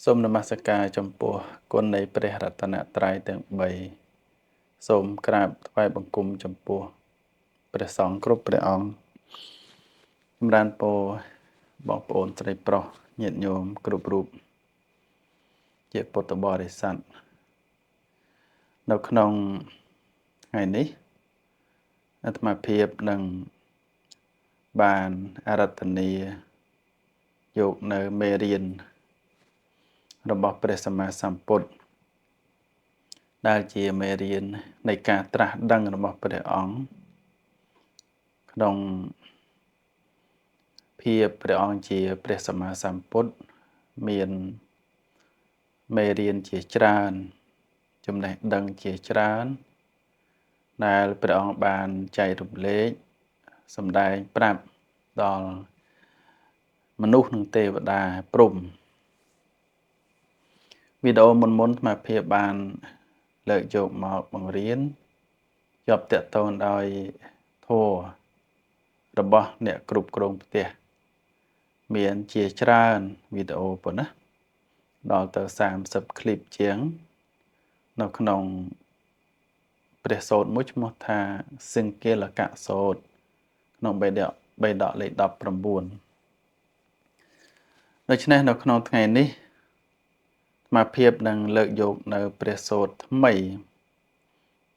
សូមនមស្ការចំពោះគុណនៃព្រះរតនត្រ័យទាំង3សូមក្រាបថ្វាយបង្គំចំពោះព្រះសង្ឃគ្រប់ព្រះអង្គចម្រើនពរបងប្អូនស្រីប្រុសញាតិញោមគ្រប់រូបជាពុទ្ធបរិស័ទនៅក្នុងថ្ងៃនេះអាត្មាភាពនឹងបានអារាធនាយកនៅមេរៀនរបស់ព្រះសម្មាសម្ពុទ្ធដែលជាមេរៀននៃការត្រាស់ដឹងរបស់ព្រះអង្គក្នុងភាពព្រះអង្គជាព្រះសម្មាសម្ពុទ្ធមានមេរៀនជាច្រើនចំណេះដឹងជាច្រើនដែលព្រះអង្គបានចែករំលែកសម្ដែងប្រាប់ដល់មនុស្សនិងទេវតាព្រហ្មវីដេអូមុនអាត្មាភាពបានលើកយកមកបង្រៀនជាប់ទាក់ទងដោយធម៌របស់អ្នកគ្រប់គ្រងផ្ទះមានជាច្រើនវីដេអូប៉ុណ្ណាដល់ទៅ30ឃ្លីបជាងនៅក្នុងព្រះសូត្រមួយឈ្មោះថាសង្កេលកសូត្រក្នុងបិដកលេខ19ដូច្នេះនៅក្នុងថ្ងៃនេះអាត្មាភាពនឹងលើកយកនៅព្រះសូត្រថ្មី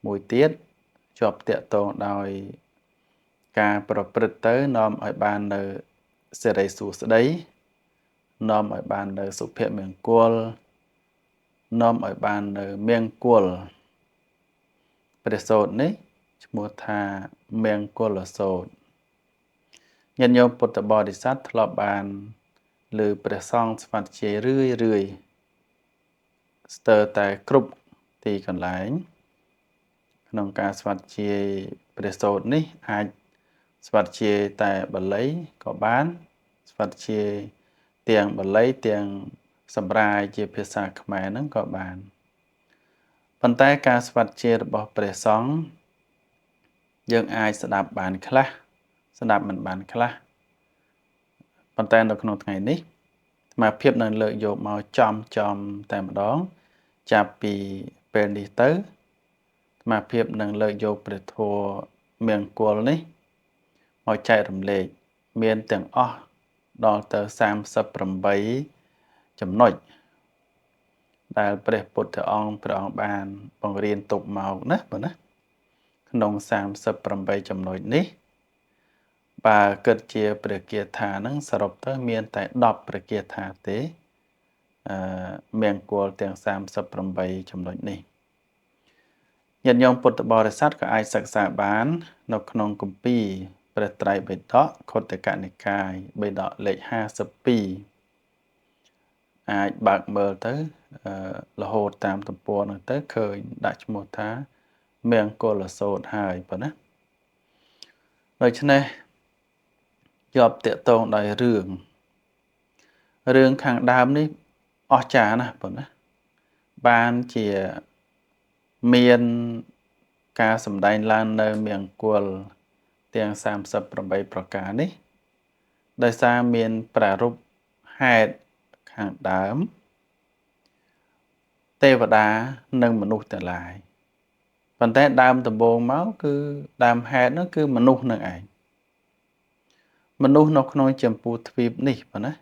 មួយទៀតជាប់ទាក់ទងដោយការប្រព្រឹត្តទៅនាំឲ្យបាននៅសិរីសួស្តីនាំឲ្យបាននៅសុភមង្គលនាំឲ្យបាននៅមង្គលព្រះសូត្រនេះឈ្មោះថាមង្គលសូត្រញាតិញោមពុទ្ធបរិស័ទធ្លាប់បានឮព្រះសង្ឃស្វាត់ជារឿយរឿយស្ទើរតែគ្រប់ទីកន្លែងក្នុងការស្វាត់ជាព្រះសូត្រនេះអាចស្វាត់ជាតែបាលីក៏បានស្វាត់ជាទាំងបាលីទាំងសម្រាយជាភាសាខ្មែរហ្នឹងក៏បានប៉ុន្តែការស្វាត់ជារបស់ព្រះសង្ឃយើងអាចស្ដាប់បានខ្លះស្ដាប់មិនបានខ្លះប៉ុន្តែនៅក្នុងថ្ងៃនេះអាត្មាភាពនឹងលើកយកមកចំតែម្ដងចាប់ពីពេលនេះទៅអាត្មាភាពនឹងលើកយកព្រះធម៌មង្គលនេះមកចែករំលែកមានទាំងអស់ដល់ទៅ38ចំណុចដែលព្រះពុទ្ធអង្គព្រះអង្គបានបង្រៀនទុកមកណាបងណាក្នុង38ចំណុចនេះបើគិតជាព្រះគាថាហ្នឹងសរុបទៅមានតែ10ព្រះគាថាទេមង្គលទាំង38ចំណុចនេះញាតិញោមពុទ្ធបរិស័ទក៏អាចសិក្សាបាននៅក្នុងគម្ពីរព្រះត្រៃបិដកខុទ្ទកនិកាយបិដកលេខ52អាចបើកមើលទៅរហូតតាមទំព័រហ្នឹងទៅឃើញដាក់ឈ្មោះថាមង្គលសូត្រហើយប៉ុណ្ណាដូច្នេះជាប់ទាក់ទងដោយរឿងខាងដើមនេះអស្ចារ្យណាស់ប៉ុណ្ណាបានជាមានការសម្ដែងឡើងនៅមង្គលទាំង38ប្រការនេះដោយសារមានប្រារព្ធហេតុខាងដើមទេវតានិងមនុស្សទាំងឡាយប៉ុន្តែដើមដំបូងមកគឺដើមហេតុនោះគឺមនុស្សនឹងឯងមនុស្សនៅក្នុងចម្ពោះទ្វីបនេះប៉ុណ្ណា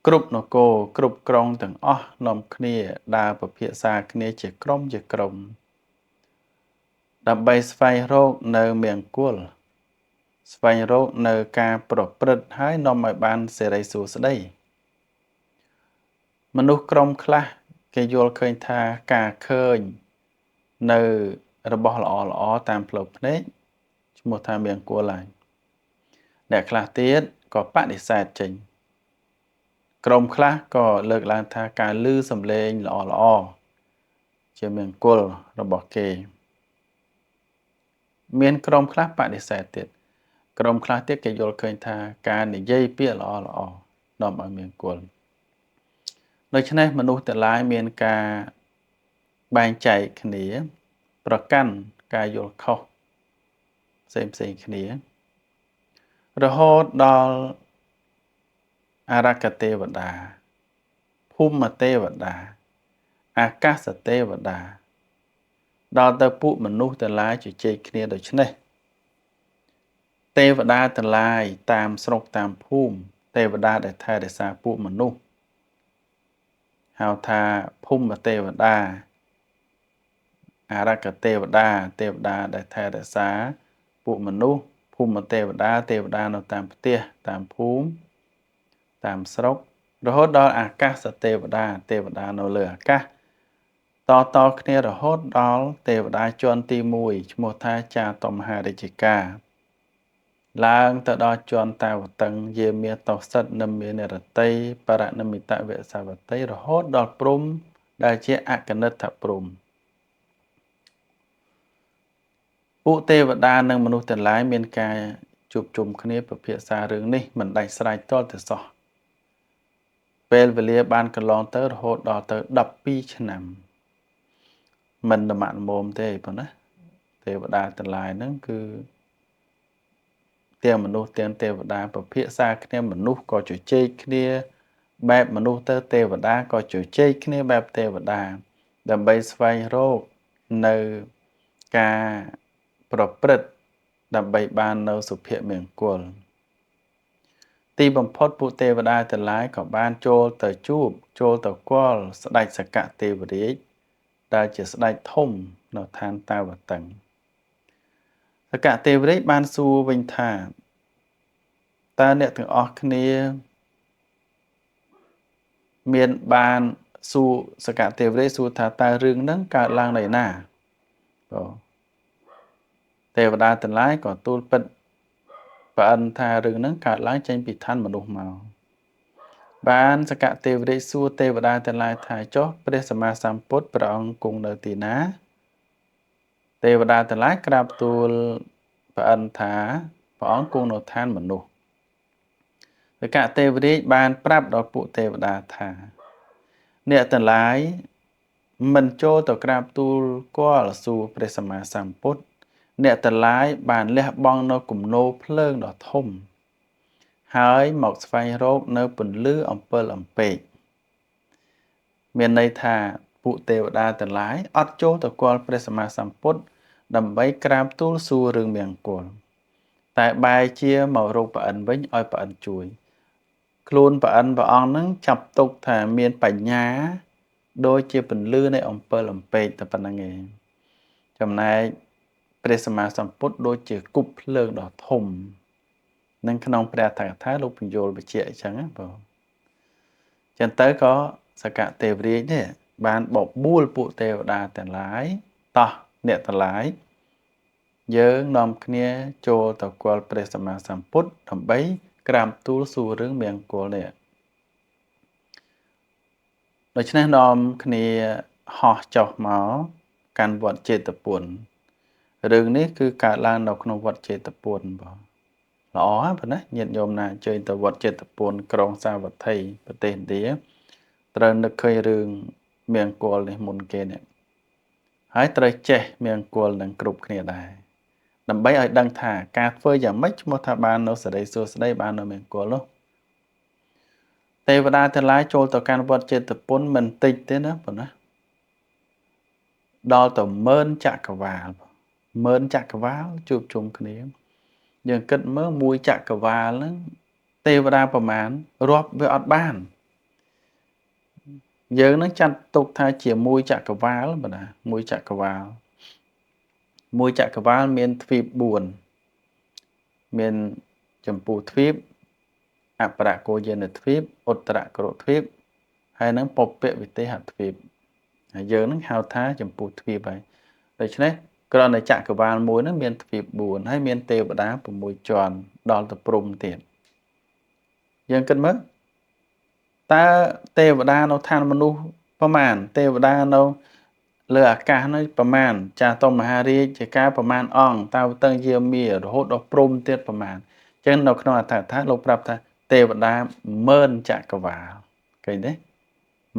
គ្រប់នគរគ្រប់ក្រុងទាំងអស់នាំគ្នាដើរពិភាក្សាគ្នាជាក្រុមជាក្រុមដើម្បីស្វែងរកនៅមង្គលស្វែងរកនៅការប្រព្រឹត្តហើយនាំឲ្យបានសិរីសួស្តីមនុស្សក្រុមខ្លះគេយល់ឃើញថាការឃើញនៅរបស់ល្អល្អតាមផ្លូវភ្នែកឈ្មោះថាមង្គលហើយអ្នកខ្លះទៀតក៏បដិសេធចេញក្រុមខ្លះក៏លើកឡើងថាការលឺសំឡេងល្អល្អជាមង្គលរបស់គេមានក្រុមខ្លះបដិសេធទៀតក្រុមខ្លះទៀតគេយល់ឃើញថាការនិយាយពាក្យល្អល្អនាំឲ្យមង្គលដូច្នេះមនុស្សទាំងឡាយមានការបែងចែកគ្នាប្រកាន់ការយល់ខុសផ្សេងផ្សេងគ្នារហូតដល់អរកទេវតា ភូមិទេវតាអាកាសទេវតាដល់ទៅពួកមនុស្សទាំងឡាយជជែកគ្នាដូច្នេះទេវតាទាំងឡាយតាមស្រុកតាមភូមិទេវតាដែលថែរក្សាពួកមនុស្សហៅថាភូមិទេវតាអារក្ខទេវតាទេវតាដែលថែរក្សាពួកមនុស្សភូមិទេវតាទេវតានៅតាមផ្ទះតាមភូមិតាមស្រុករហូតដល់អាកាសទេវតាទេវតានៅលើអាកាសតគ្នារហូតដល់ទេវតាជាន់ទី1ឈ្មោះថាចាតុមហារាជិកាឡើងទៅដល់ជាន់តាវតឹងយាមាតោសិទ្ធនិមានិរតីបរនិមិតវសាវតីរហូតដល់ព្រំដែលជាអកនិដ្ឋព្រំពួកទេវតានិងមនុស្សទាំងឡាយមានការជួបជុំគ្នាពិភាក្សារឿងនេះមិនដាច់ស្រេចទាល់តែសោះពេលវេលាបានកន្លងទៅរហូតដល់ទៅ12ឆ្នាំមិនតមល្មមទេប៉ុណ្ណាទេវតាទាំងឡាយហ្នឹងគឺទាំងមនុស្សទាំងទេវតាពិភាក្សាគ្នាមនុស្សក៏ជជែកគ្នាបែបមនុស្សទៅទេវតាក៏ជជែកគ្នាបែបទេវតាដើម្បីស្វែងរកនៅការប្រព្រឹត្តដើម្បីបាននៅសុភមង្គលទីបំផុតពួកទេវតាទាំងឡាយក៏បានចូលទៅជួបចូលទៅគាល់ស្ដេចសកទេវរាជដែលជាស្ដេចធំនៅឋានតាវតឹងសកទេវរាជបានសួរវិញថាតើអ្នកទាំងអស់គ្នាមានបានសួរសកទេវរាជសួរថាតើរឿងហ្នឹងកើតឡើងនៅណាបាទទេវតាទាំងឡាយក៏ទូលពិតប្អិនថារឿងហ្នឹងកើតឡើងចេញពីឋានមនុស្សមកបានសកទេវរាជសួរទេវតាទាំងឡាយថាចុះព្រះសម្មាសម្ពុទ្ធព្រះអង្គគង់នៅទីណាទេវតាទាំងឡាយក្រាបទូលប្អិនថាព្រះអង្គគង់នៅឋានមនុស្សសកទេវរាជបានប្រាប់ដល់ពួកទេវតាថាអ្នកទាំងឡាយមិនចូលទៅក្រាបទូលគាល់សួរព្រះសម្មាសម្ពុទ្ធអ្នកទាំងឡាយបានលះបង់នៅគំនរភ្លើងដ៏ធំហើយមកស្វែងរកនៅពន្លឺអំពិលអំពែកមានន័យថាពួកទេវតាទាំងឡាយអត់ចូលទៅគាល់ព្រះសម្មាសម្ពុទ្ធដើម្បីក្រាបទូលសួររឿងមង្គលតែបែរជាមករកប្អិនវិញឲ្យប្អិនជួយខ្លួនប្អិនព្រះអង្គនឹងចាប់ទុកថាមានបញ្ញាដូចជាពន្លឺនៃអំពិលអំពែកតែប៉ុណ្្នឹងឯងចំណែកព្រះសម្មាសម្ពុទ្ធដូចជាគប់ភ្លើងដ៏ធំនឹងក្នុងព្រះអត្ថកថាលោកពន្យល់បញ្ជាក់អញ្ចឹងណាបងចឹងទៅក៏សកទេវរាជនេះបានបបួលពួកទេវតាទាំងឡាយតោះអ្នកទាំងឡាយយើងនាំគ្នាចូលទៅគាល់ព្រះសម្មាសម្ពុទ្ធដើម្បីក្រាបទូលសួររឿងមង្គលនេះដូច្នេះនាំគ្នាហោះចុះមកកាន់វត្តចេតពុនរឿងនេះគឺកើតឡើងនៅក្នុងវត្តចេតពុនបងល្អប៉ុណ្ណាញាតិញោមណាអញ្ជើញទៅវត្តចេតពុនក្រុងសាវត្ថីប្រទេសឥណ្ឌាត្រូវនឹកឃើញរឿងមង្គលនេះមុនគេនេះហើយត្រូវចេះមង្គលនឹងគ្រប់គ្នាដែរដើម្បីឲ្យដឹងថាការធ្វើយ៉ាងម៉េចឈ្មោះថាបាននៅសិរីសួស្តីបាននៅមង្គលនោះទេវតាទាំងឡាយចូលទៅកាន់វត្តចេតពុនមិនតិចទេណាប៉ុណ្ណាដល់ទៅម៉ឺនចក្រវាលម៉ឺនចក្រវាលជួបជុំគ្នាយើងគិតមើលមួយចក្រវាលហ្នឹងទេវតាប្រមាណរាប់វាអត់បានយើងនឹងចាត់ទុកថាជាមួយចក្រវាលបាទណាមួយចក្រវាលមួយចក្រវាលមានទ្វីប4មានចម្ពោះទ្វីបអបរកោយានទ្វីបឧត្តរក្រទ្វីបហើយនឹងពពវិទេហទ្វីបហើយយើងនឹងហៅថាចម្ពោះទ្វីបហើយដូច្នេះគ្រាន់តែចក្រវាលមួយហ្នឹងមានទ្វីប4ហើយមានទេវតា6ជាន់ដល់ទៅព្រំទៀតយើងគិតមើលតើទេវតានៅឋានមនុស្សប្រមាណទេវតានៅលើអាកាសនោះប្រមាណចាស់តមហារាជជាការប្រមាណអង្គតាវតឹងយាមារហូតដល់ព្រំទៀតប្រមាណអញ្ចឹងនៅក្នុងអត្ថកថាលោកប្រាប់ថាទេវតាម៉ឺនចក្រវាលឃើញទេ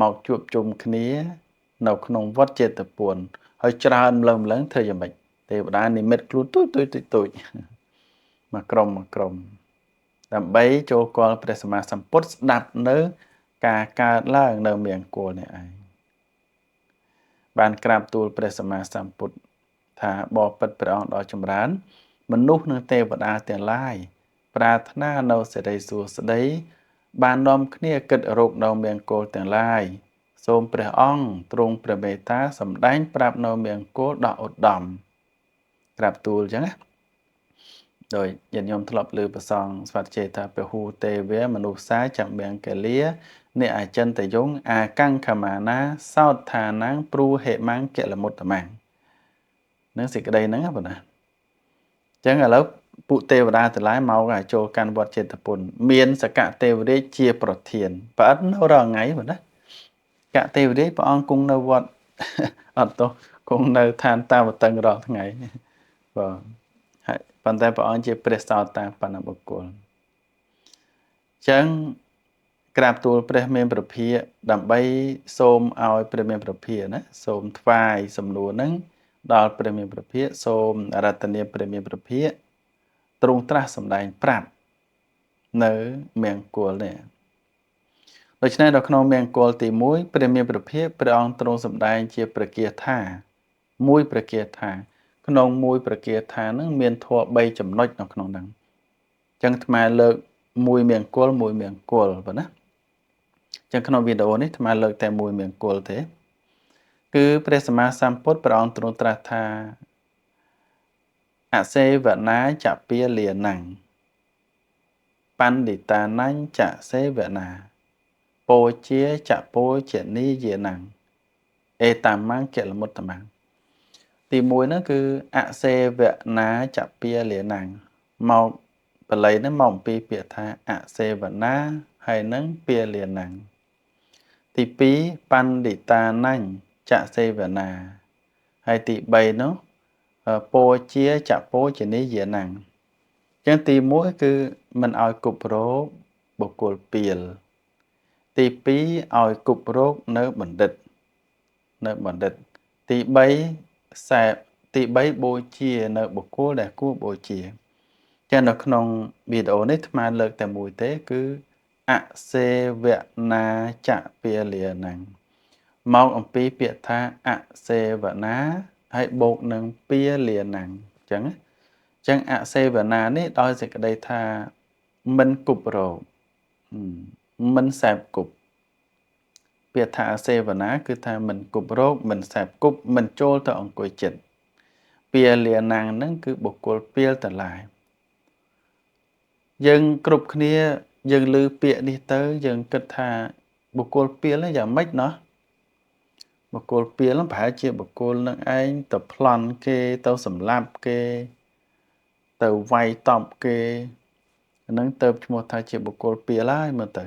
មកជួបជុំគ្នានៅក្នុងវត្តចេតពុនហើយច្រើនម្លឹងម្លឹងធ្វើយ៉ាងម៉េចទេវតានិមិត្តខ្លួនទូចទូចទូចទូចមកក្រុមមកក្រុមដើម្បីចូលគាល់ព្រះសម្មាសម្ពុទ្ធស្ដាប់នៅ ការកើតឡើងនៅមង្គលនេះឯងបានក្រាបទូលព្រះសម្មាសម្ពុទ្ធថាបបិទ្ធព្រះអង្គដ៏ចម្រើនមនុស្សនិងទេវតាទាំងឡាយប្រាថ្នានៅសិរីសួស្តីបាននាំគ្នាគិតរកនៅមង្គលទាំងឡាយសូមព្រះអង្គទ្រង់ព្រះមេត្តាសម្ដែងប្រាប់នៅមង្គលដ៏ឧត្តមក្រាបទូលអញ្ចឹងណាដោយញាតិញោមធ្លាប់ឮប្រសងស្វាត់ជេថាពហុទេវៈមនុស្សាចមង្គលាអ្នកអចិន្តយងអាកង្ខមាណាសោតឋានាងព្រូហេមង្គលមុត្តមង្គនឹងសេចក្តីហ្នឹងណាបងណាអញ្ចឹងឥឡូវពួកទេវតាទាំងឡាយមកឲ្យចូលកាន់វត្តចេតពុនមានសកទេវរាជជាប្រធានប្រអិតនៅរាល់ថ្ងៃបងណាកទេវរាជព្រះអង្គគង់នៅវត្តអត់ទោះគង់នៅឋានតាវតឹងរាល់ថ្ងៃបាទហើយប៉ុន្តែព្រះអង្គជាព្រះសោតាបណ្ណបុគ្គលអញ្ចឹងក្រាបទូលព្រះមានព្រះភិក្ខដើម្បីសូមឲ្យព្រះមានព្រះភិក្ខណាសូមថ្វាយសំណួរហ្នឹងដល់ព្រះមានព្រះភិក្ខសូមអារាធនាព្រះមានព្រះភិក្ខទ្រង់ត្រាស់សម្ដែងប្រាប់នៅមង្គលនេះដូច្នេះនៅក្នុងមង្គលទី1ព្រះមានព្រះភិក្ខព្រះអង្គទ្រង់សម្ដែងជាព្រះគាថាមួយព្រះគាថាក្នុងមួយព្រះគាថាហ្នឹងមានធម៌3ចំណុចនៅក្នុងហ្នឹងអញ្ចឹងអាត្មាលើកមួយមង្គលមួយមង្គលបាទណាអញ្ចឹងក្នុងវីដេអូនេះអាត្មាលើកតែមួយមង្គលទេគឺព្រះសម្មាសម្ពុទ្ធព្រះអង្គទ្រង់ត្រាស់ថាអសេវនាចពាលានំបណ្ឌិតានញ្ចសេវនាពោជាចពោជនីយានំអេតាមង្គលមុត្តមង្គទី1ហ្នឹងគឺអសេវនាចពាលានំមកបាលីហ្នឹងមកអំពីពាក្យថាអសេវនាហើយនឹងពាលានំទី2បណ្ឌិតានញ្ចសេវនាហើយទី3នោះពោជាចពោជនីយានំអញ្ចឹងទី1គឺមិនឲ្យគប់រោគបុគ្គលពាលទី2ឲ្យគប់រោគនៅបណ្ឌិតទី3សេពទី3បូជានៅបុគ្គលដែលគួរបូជាចឹងនៅក្នុងវីដេអូនេះអាត្មាលើកតែមួយទេគឺអសេវនាចពាលានំមកអំពីពាក្យថាអសេវនាហើយបូកនឹងពាលានំអញ្ចឹងអញ្ចឹងអសេវនានេះដោយសេចក្តីថាមិនគប់រោគមិនសែបគប់ពាក្យថាអសេវនាគឺថាមិនគប់រោគមិនសែបគប់មិនចូលទៅអង្គុយចិត្តពាលានំហ្នឹងគឺបុគ្គលពាលទាំងឡាយយើងគ្រប់គ្នាយើងឮពាក្យនេះទៅយើងគិតថាបុគ្គលពាលហ្នឹងយ៉ាងម៉េចណោះបុគ្គលពាលហ្នឹងប្រហែលជាបុគ្គលនឹងឯងទៅប្លន់គេទៅសម្លាប់គេទៅវាយតប់គេហ្នឹងទៅឈ្មោះថាជាបុគ្គលពាលហើយមើលទៅ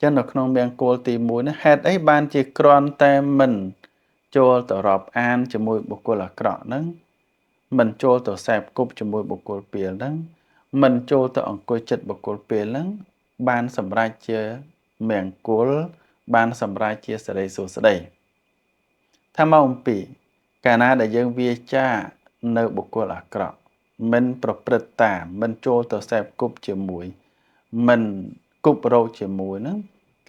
ចឹងនៅក្នុងមង្គលទី1នេះហេតុអីបានជាគ្រាន់តែមិនចូលទៅរាប់អានជាមួយបុគ្គលអាក្រក់ហ្នឹងមិនចូលទៅសែបគប់ជាមួយបុគ្គលពាលហ្នឹងមិនចូលទៅអង្គុយចិត្តបុគ្គលពាលហ្នឹងបានសម្រេចជាមង្គលបានសម្រេចជាសិរីសួស្តីថាមកអំពីកាលណាដែលយើងវាចានៅបុគ្គលអាក្រក់មិនប្រព្រឹត្តតាមមិនចូលទៅសែបគប់ជាមួយមិនគប់រោគជាមួយហ្នឹង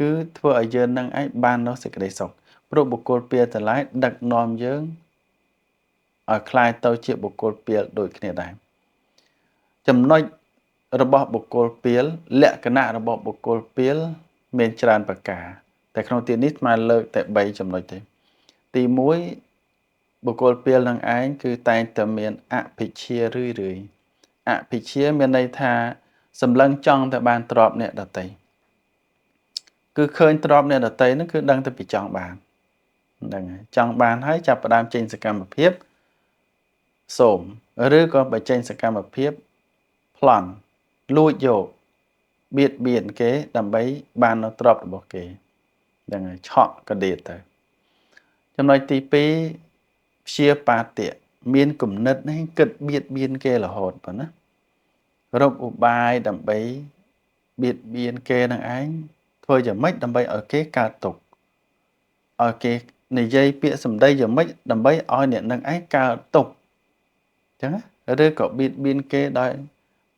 គឺធ្វើឲ្យយើងនឹងឯងបាននៅសេចក្តីសុខព្រោះបុគ្គលពាលទាំងឡាយដឹកនាំយើងឲ្យคล้ายទៅជាបុគ្គលពាលដូចគ្នាដែរចំណុចរបស់បុគ្គលពាលលក្ខណៈរបស់បុគ្គលពាលមានច្រើនប្រការតែក្នុងទីនេះអាត្មាលើកតែ3ចំណុចទេទី1បុគ្គលពាលនឹងឯងគឺតែងតែមានអភិជារឿយរឿយអភិជាមានន័យថាសម្លឹងចង់តែបានទ្រព្យអ្នកដទៃគឺឃើញទ្រព្យអ្នកដទៃហ្នឹងគឺដឹងតែពីចង់បានហ្នឹងហើយចង់បានហើយចាប់ផ្ដើមចេញសកម្មភាពសូមឬក៏បញ្ចេញសកម្មភាពប្លន់លួចយកបៀតបៀនគេដើម្បីបាននៅទ្រព្យរបស់គេហ្នឹងហើយឆក់កដៀតទៅចំណុចទី2ព្យាបាទៈមានគំនិតនេះគិតបៀតបៀនគេរហូតប៉ុណ្ណារកឧបាយដើម្បីបៀតបៀនគេនឹងឯងធ្វើយ៉ាងម៉េចដើម្បីឲ្យគេកើតទុក្ខឲ្យគេនិយាយពាក្យសម្ដីយ៉ាងម៉េចដើម្បីឲ្យអ្នកនឹងឯងកើតទុក្ខអញ្ចឹងឬក៏បៀតបៀនគេដោយ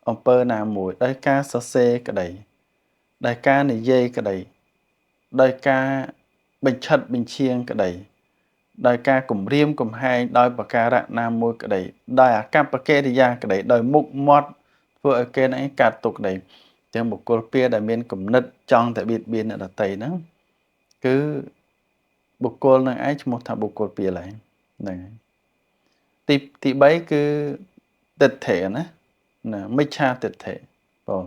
អំពើណាមួយដោយការសរសេរក្តីដោយការនិយាយក្តី ដោយការបញ្ឆិតបញ្ឈៀងក្តីដោយការគំរាមកំហែងដោយប្រការៈណាមួយក្តីដោយអាកប្បកិរិយាក្តីដោយមុខមាត់ធ្វើឲ្យគេហ្នឹងកាត់ទុកក្តីទាំងបុគ្គលពាលដែលមានគំនិតចង់តែបៀតបៀនអ្នកដទៃហ្នឹងគឺបុគ្គលនឹងឯងឈ្មោះថាបុគ្គលពាលហើយហ្នឹងហើយទី3គឺទិដ្ឋិណាណាមិច្ឆាទិដ្ឋិបង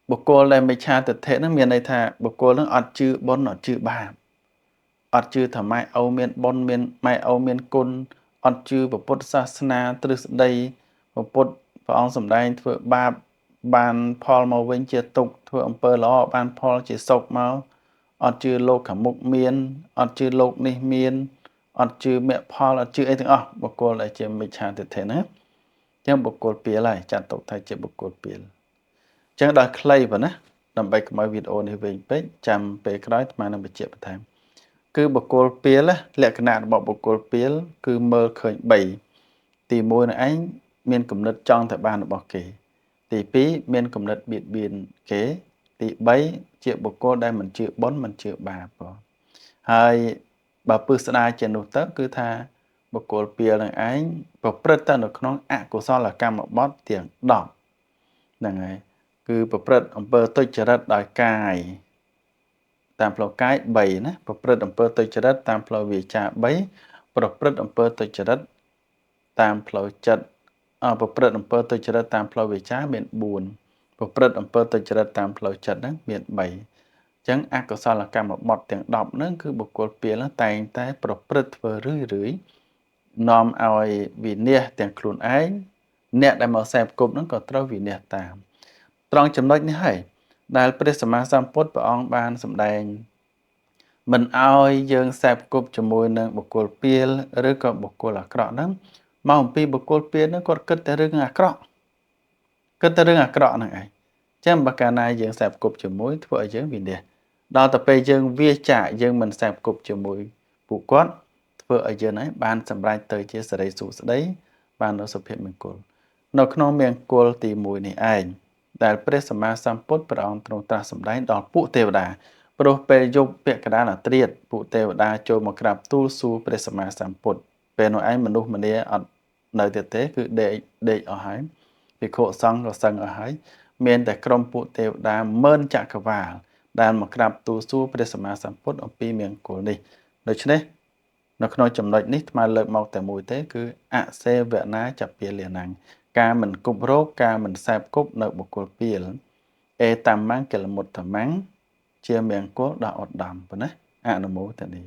បុគ្គលដែលមិច្ឆាទិដ្ឋិហ្នឹងមានន័យថាបុគ្គលហ្នឹងអត់ជឿបុណ្យអត់ជឿបាបអត់ជឿថាម៉ែឪមានបុណ្យមានម៉ែឪមានគុណអត់ជឿពុទ្ធសាសនាទ្រឹស្ដីពុទ្ធព្រះអង្គសម្ដែងធ្វើបាបបានផលមកវិញជាទុក្ខធ្វើអំពើល្អបានផលជាសុខមកអត់ជឿលោកខាងមុខមានអត់ជឿលោកនេះមានអត់ជឿមគ្គផលអត់ជឿអីទាំងអស់បុគ្គលដែលជាមិច្ឆាទិដ្ឋិណាចឹងបុគ្គលពាលហើយចាត់ទុកថាជាបុគ្គលពាលចឹងដល់ខ្លីប៉ុណ្ណាដើម្បីកុំឲ្យវីដេអូនេះវែងពេកចាំពេលក្រោយអាត្មានឹងបញ្ជាក់បន្ថែមគឺបុគ្គលពាលលក្ខណៈរបស់បុគ្គលពាលគឺមើលឃើញ3ទី1នឹងឯងមានគំនិតចង់តែបានរបស់គេទី2មានគំនិតបៀតបៀនគេទី3ជាបុគ្គលដែលមិនជឿបុណ្យមិនជឿបាបហើយបើពឹស្ដាជានោះទៅគឺថាបុគ្គលពាលនឹងឯងប្រព្រឹត្តទៅនៅក្នុងអកុសលកម្មបទទាំង10ហ្នឹងហើយគឺប្រព្រឹត្តអំពើទុច្ចរិតដោយកាយតាមផ្លូវកាយ3ណាប្រព្រឹត្តអំពើទុច្ចរិតតាមផ្លូវវាចា3ប្រព្រឹត្តអំពើទុច្ចរិតតាមផ្លូវចិត្តប្រព្រឹត្តអំពើទុច្ចរិតតាមផ្លូវវាចាមាន4ប្រព្រឹត្តអំពើទុច្ចរិតតាមផ្លូវចិត្តហ្នឹងមាន3អញ្ចឹងអកុសលកម្មបទទាំង10ហ្នឹងគឺបុគ្គលពាលតែងតែប្រព្រឹត្តធ្វើរឿយរឿយនាំឲ្យវិនាសទាំងខ្លួនឯងអ្នកដែលមកសេពគប់ហ្នឹងក៏ត្រូវវិនាសតាមត្រង់ចំណុចនេះហើយដែលព្រះសម្មាសម្ពុទ្ធព្រះអង្គបានសម្ដែងមិនឲ្យយើងសេពគប់ជាមួយនឹងបុគ្គលពាលឬក៏បុគ្គលអាក្រក់ហ្នឹងមកអំពីបុគ្គលពាលហ្នឹងគាត់គិតតែរឿងអាក្រក់គិតតែរឿងអាក្រក់ហ្នឹងឯងចឹងបើកាលណាយើងសេពគប់ជាមួយធ្វើឲ្យយើងវិនាសដល់ទៅពេលយើងវាចាកយើងមិនសេពគប់ជាមួយពួកគាត់ធ្វើឲ្យយើងឯងបានសម្រេចទៅជាសិរីសួស្តីបាននូវសុភមង្គលនៅក្នុងមង្គលទី1នេះឯងដែលព្រះសម្មាសម្ពុទ្ធព្រះអង្គទ្រង់ត្រាស់សម្ដែងដល់ពួកទេវតាព្រោះពេលយប់ពាក់កណ្ដាលអាត្រៀតពួកទេវតាចូលមកក្រាបទូលសួរព្រះសម្មាសម្ពុទ្ធពេលនោះឯងមនុស្សម្នាអត់នៅទៀតទេគឺដេកអស់ហើយភិក្ខុសង្ឃក៏សឹងអស់ហើយមានតែក្រុមពួកទេវតាម៉ឺនចក្រវាលដែលមកក្រាបទូលសួរព្រះសម្មាសម្ពុទ្ធអំពីមង្គលនេះដូច្នេះនៅក្នុងចំណុចនេះអាត្មាលើកមកតែមួយទេគឺអសេវនាចពាលានំការមិនគប់រោគការមិនសេពគប់នៅបុគ្គលពាលអេតាមង្គលមុត្តមង្គជាមង្គលដ៏ឧត្តមប៉ុណ្ណាអនុមោទនា